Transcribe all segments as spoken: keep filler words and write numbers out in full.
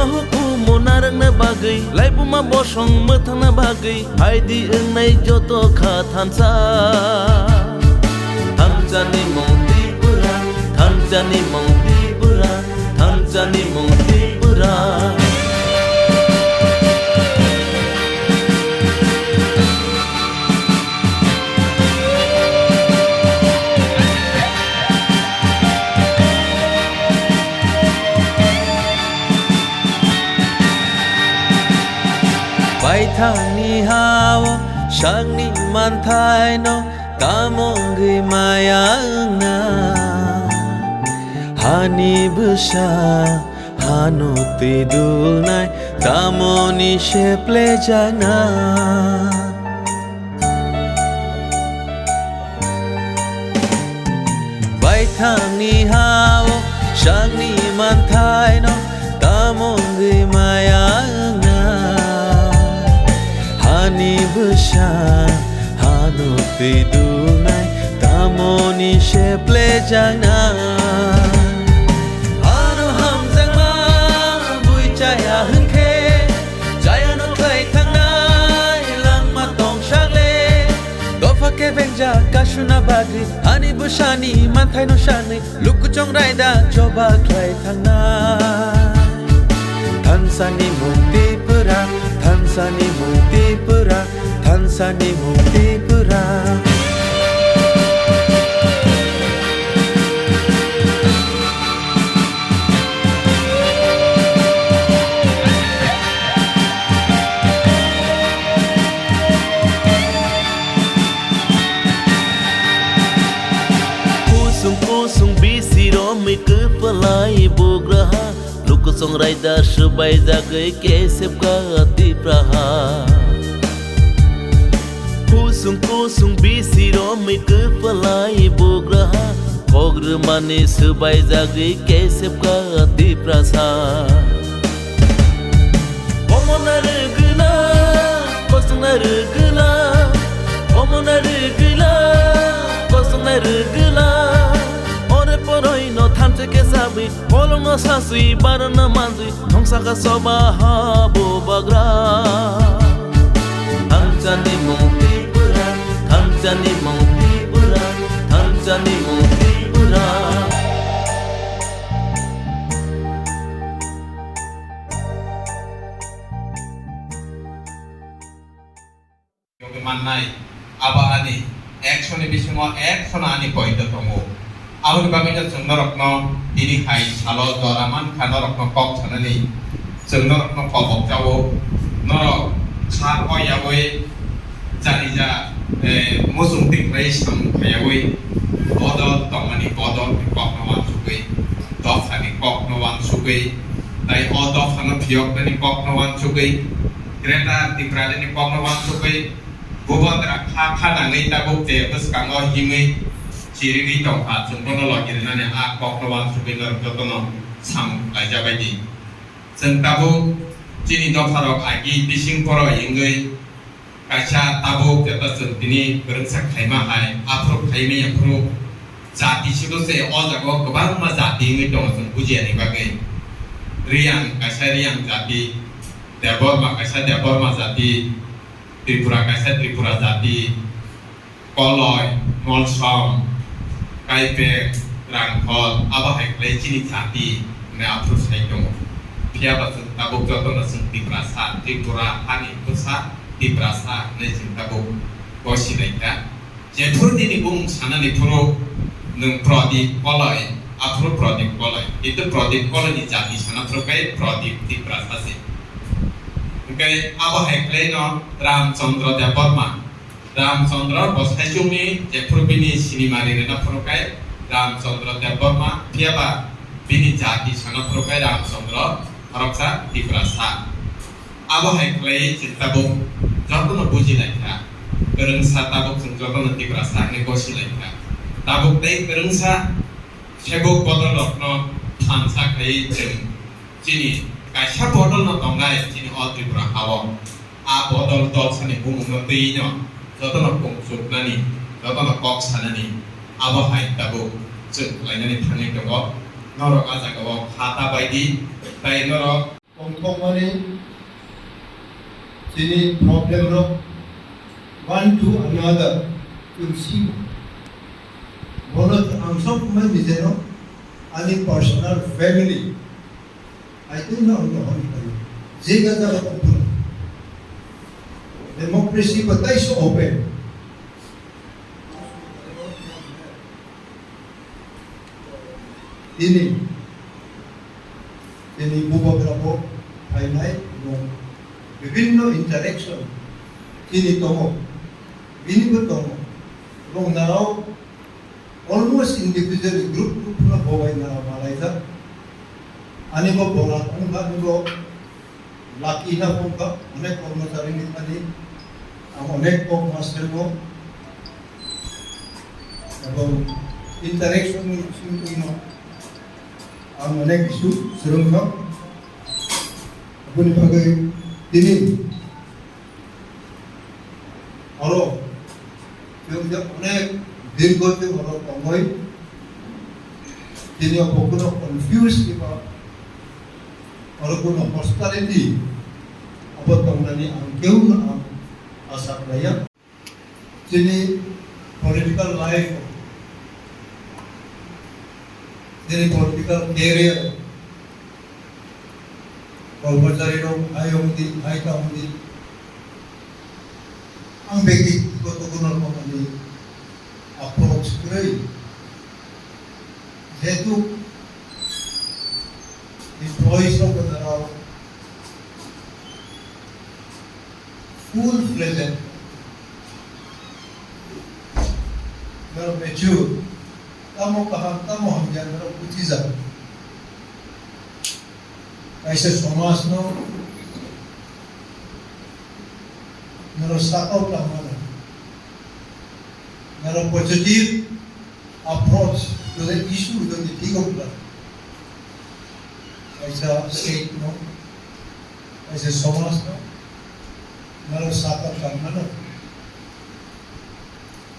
Hukumu narwkna bagwi, laibuma bosong mwthangna bagwi, phaidi wngnai joto kha thansa. Thansani mung Tripura, thansani mung Tripura, thansani mung Tripura. Baithangni ha-o sakni manthaino tamo wngwi maya wngna? Hani bwsa hano twi dulnai tamoni se plejakna? Baithangni ha-o sakni manthaino tamo wngwi maya wngna? Hani bwsa hano twi dulnai tamoni se plejakna? Ano hamjakma bui chaya hwnkhe, chayano khlai thangnai langma tong sakle. Dopha kebengjak kasuna bagwi, ani bwsani manthaino sanwi, lukuchong raida choba khlai thangnai. Thansani mung Tripura, thansani mung Tripura, thansani mung Tripura. Kusung kusung bisi romwi kwpalai bugraha, lukusong raida swbaijagwi kesepka Tipraha. Kusung kusung bisi romwi kwpalai bugraha, kok rwmani swbaijagwi kesepka Tiprasa. Omona rwgwla, kosongna rwgwla, omona rwgwla, kosongna rwgwla. Ore poroi no thanse khe sabwi, kolongno saswi, barona manjwi, thongsaka soba ha bubagra. Thansani mung Tripura, thansani mung Tripura, thansani mung Tripura. Yogwi mannai, abo ani ekshoni bisingo ekshona ani poito tongo. Aboni bagwino chwng norokno tini hai salo jora mankha norokno kok sanani, chwng norokno kobok jago, norok kha poyawi janija, eh, muchung tikhlai samung khayawi bodol tongmani bodol ni kokno wansugwi, dophani kokno wansugwi, tai o dophano phiyoknani kokno wansugwi, Greater Tipraland ni kokno wansugwi, Bubodra kha kha nangwi tabuk je bwskango himwi chirigwi tongkha, chwng bono logi rwnani a kokno wansugwi norok jotono samung khlaijabaidi. Chwng tabuk chini dopharok agi bising poro wngwi kaisa tabuk jeto chwng tini kwrwngsa khaima hai, aphuru khaimaya phuru jati sido se o jaga o kwbangma jati wngwi tongo chwng bujiyani bagwi. Riyang kaisa Riyang jati, Debbarma kaisa Debbarma jati, Tripura kaisa Tripura jati, Koloi, Molsom, Kaipeng, Rangkhol, abo hai khlai chini jati hwnwi aphuru sai tongo. Phiya ba chwng tabuk jotono chwng Tiprasa, Tripura hani bwsa Tiprasa hwnwi chwng tabuk bo sinai kha. Jephuru nini bumung sanani phuru nwng Pradip Koloi, aphuru Pradip Koloi. Kintu Pradip Koloi ni jati sana phuru khe Pradip Tiprasa se. Hwnkhe abo hai khlai no Ramchandra Debbarma. Ramchandra bo saichungni jephuru bini sinimari rwna phuru khe Ramchandra Debbarma, phiya ba bini jati sana phuru khe Ramchandra khoroksa Tiprasa. Abo hai khlaiwi chwng tabuk jotono buji lai kha. Kwrwngsa tabuk chwng jotono Tiprasa hwnwi gosi lai kha. Tabuk tei kwrwngsa sebuk bodol rokno thansa khaiwi chwng chini kaisa bodol no tongnai chini o Tripura ha-o. A bodol dol sani bumung no twiwi no jotono kung chuknani, jotono kok sanani abo hai tabuk chwng khlainani thangwi tongo. Norok a jaga o kha ta bai di, tei norok Thokmani chini problem rok one to another chwng si. Bono ang sok mani jeno ani personal family. I think no no honi kani. Jega jaga open. Democracy ba tai so open. Tini, tini bubagra bo phainai, no, bibhinno interaction tini tongo, bini bo tongo, rong narao almost individually group group no bobai narao malaijak, ani bo bola wngkha, ani bo Lucky enough wngkha, onek kormochari ni thani ang onek kok ma swrwngo, ebong interaction ni bisingtwi no ang onek kisu swrwngkha. Aboni bagwi tini oro chwng je onek dirgo chwng oro tongwi tini o bo kuno confuse eba oro kuno hostility abo tongnani ang keu no ang asa khlaiya. Chini political life, chini political career, kormochari rok hai wngdi, hai ta wngdi. Ang bektikoto kono rokni approach kwrwi. Jehetu employees rok bo norok full fledged, norok mature, tamo kaham, tamo hamya, norok bujijak. Kaisa somaj no norok sakao tangmano, norok positive approach to the issue to the thing of blood. Kaisa state no, kaisa somaj no, naro sakar karna no.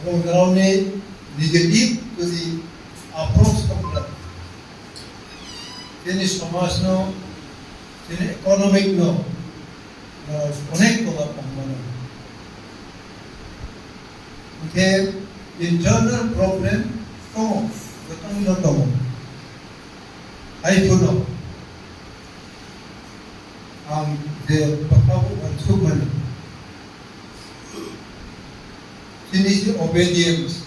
Abo naro ni negative to the approach of blood. Tini somaj no, tini economic no, Onek tola tongmani. Hwnkhe internal problem tongo, jotono tongo. Haiphano ang je bwkhao uansukmani, chini se obedience,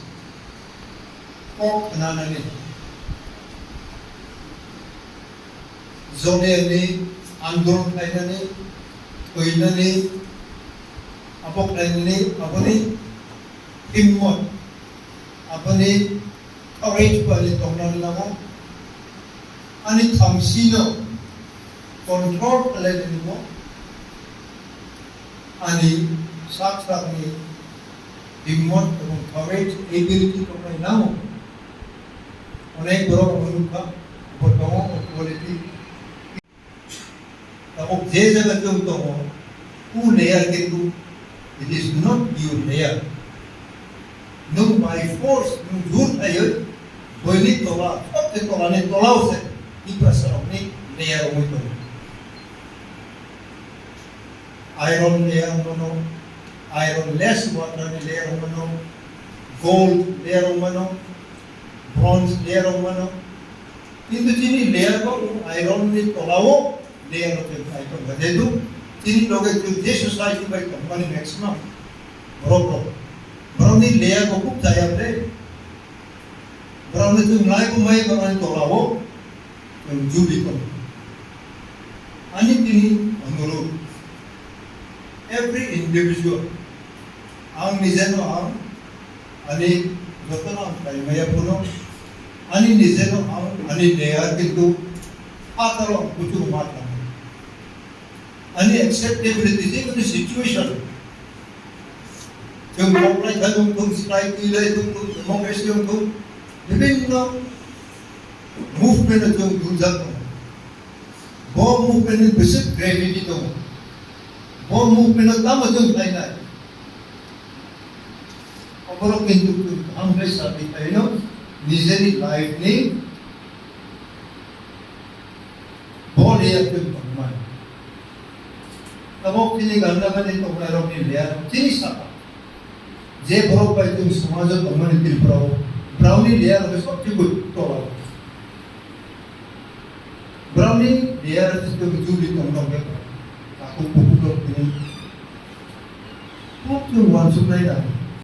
kok khnanani. Joliyani andolon khlainani, thwinani, abo khlainani, aboni himmot, aboni courage bai tongnani nango. Ani thamsino control khlainani bo ani sak sakni himmot ebong courage, ability tongnai nango. Onek borok ang nukha, bo tongo o quality. Tabuk je jaga chwng tongo, u layer kintu it is not your layer. Nwng by force, nwng jur khaiwi, boini tola, sobse tolani tolao se, tiprasarokni layer wngwi tongo. Iron layer wngmano, iron less water ni layer wngmano, gold layer wngmano, bronze layer wngmano. Kintu chini layer bo iron ni tolao layer rok chwng khai tongkha. Jehetu chini loge chwng je society bai tongmani maximum borok rok. Borokni layer bo khub chaya bre. Borokni chwng nai bo mai borokni tolao. Chwng jubi tong. Ani tini onurudh, every individual, ang nijeno ang, ani jotono ang khlaimaya phano, ani nijeno ang, ani layer kintu phataro ang kuchuk ma thangwi. Ani acceptability, jekunu situation, Chwng koklai kha wng thung, slai twi lai thung, democracy wng thung, bibhinno movement o chwng dungjak tongo. Bo movement ni bwswk gravity tongo. Bo movement o tamo chwng khlainai? Oborok kintu chwng kaham khe sabi khlaino, nijeni life ni bo layer chwng tongmani. Tabok chini ganda gani tongnai rokni layer chini saka. Je borok bai chwng somajo tongmani Tripura o, browni layer rok sobse good tola. Browni layer rok chwng juli tong rok be. Aku buku rok tini. Kok chwng wansuk nai da.